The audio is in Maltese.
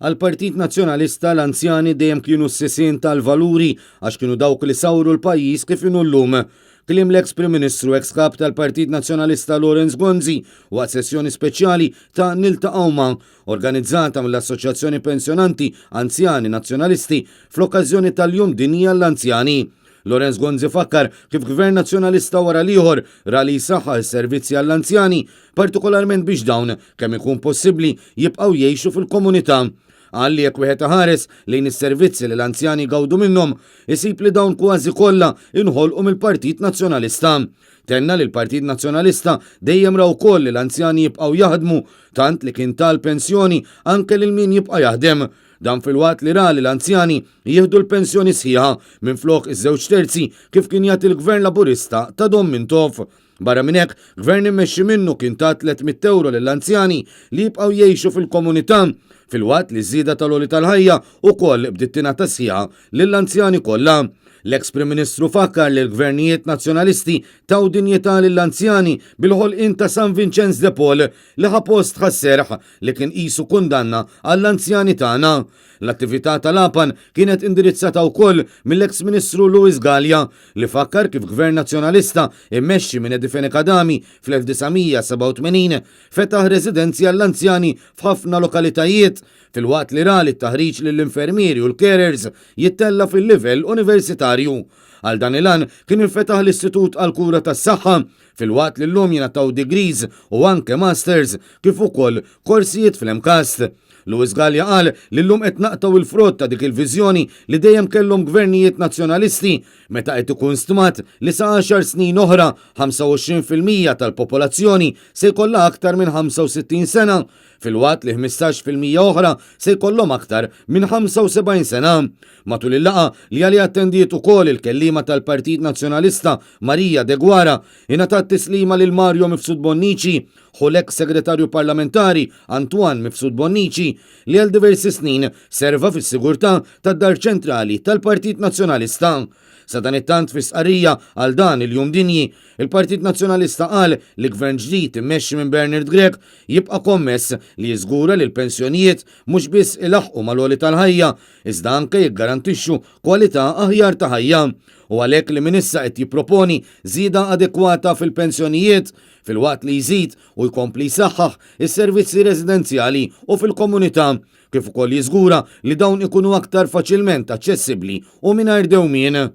Għall-Partit Nazzjonalista l-anzjani dejjem kienu s-sisien tal-valuri għax kienu dawk li sawru l-pajjiż kif inhu llum. Kliem l-eks Prim Ministru eks Kap tal-Partit Nazzjonalista Lawrence Gonzi waqt sessjoni speċjali ta' Niltaqgħu Ma' organizzata mill-Assoċjazzjoni Pensjonanti Anzjani Nazzjonalisti fl-okkażjoni tal-Jum Dinji għall-Anzjani. Lawrence Gonzi fakkar kif Gvern Nazzjonalista wara l-ieħor ra li jsaħħaħ is-servizzi għall-anzjani partikolarment biex dawn, kemm ikun possibbli, jibqgħu jgħixu fil-komunità. Qal li jekk wieħed iħares lejn is-servizzi li l-anzjani jgawdu minnhom, isib li dawn kważi kollha inħolqu mill-Partit Nazzjonalista. Tenna li l-Partit Nazzjonalista dejjem ra wkoll li l-anzjani jibqgħu jaħdmu, tant li kien ta l-pensjoni anke lil min jibqa' jaħdem. Dan filwaqt li ra li l-anzjani jieħdu l-pensjoni sħiħa minflok iż-żewġ terzi kif kien jagħti l-Gvern Laburista ta' Dom Mintoff. Barra minn hekk, gvern immexxi minnu kien ta 300 ewro lill-anzjani li jibqgħu jgħixu fil-komunità, filwaqt li ż-żieda tal-għoli tal-ħajja wkoll bdiet tingħata sħiħa lill-anzjani kollha. L-eks Prim Ministru fakkar li l-gvernijiet Nazzjonalisti taw dinjità lill-anzjani bil-ħolqien ta' San Vinċenz de Paul li ħa post Ħas-Serħ li kien qisu kundanna għall-anzjani tagħna. L-attività tal-APAN kienet indirizzata wkoll mill-eks Ministru Louis Galea li fakkar kif Gvern Nazzjonalista immexxi minn Eddie Fenech Adami fl-1987 fetaħ residenzi għall-anzjani f'ħafna lokalitajiet filwaqt li ra li t-taħriġ lill-infermieri u l-carers jittella' fil-livell universitarju. Għal dan il-għan kien infetaħ l-Istitut għall-Kura tas-Saħħa filwaqt li llum jingħataw degrees u anke masters kif ukoll korsijiet fl-MCAST. Louis Galea qal li llum qed naqtgħu l-frott ta' dik il-viżjoni li dejjem kellhom gvernijiet Nazzjonalisti meta qed ikun stmat li sa għaxar snin oħra 25% tal-popolazzjoni se jkollha aktar minn 65 sena filwaqt li 15% oħra se jkollhom aktar minn 75 sena. Matul il-laqgħa li għaliha attendiet ukoll il-kelliema tal-Partit Nazzjonalista Maria Deguara ingħatat tislima lil Mario Mifsud Bonnici ħu l-eks Segretarju Parlamentari Antoine Mifsud Bonnici li għal diversi snin serva fis-sigurtà tad-Dar Ċentrali tal-Partit Nazzjonalista. Sadanittant fi stqarrija għal dan il-Jum Dinji, il-Partit Nazzjonalista qal li Gvern ġdid immexxi minn Bernard Grech jibqa' kommess li jiżgura li l-pensjonijiet mhux biss ilaħħqu mal-għoli tal-ħajja iżda anke jiggarantixxu kwalità aħjar ta' ħajja. U għalhekk li minn issa qed jipproponi żieda adekwata fil-pensjonijiet filwaqt li jżid u jkompli jsaħħaħ is-servizzi residenzjali u fil-komunità, kif ukoll jiżgura li dawn ikunu aktar faċilment aċċessibbli u mingħajr dewmien.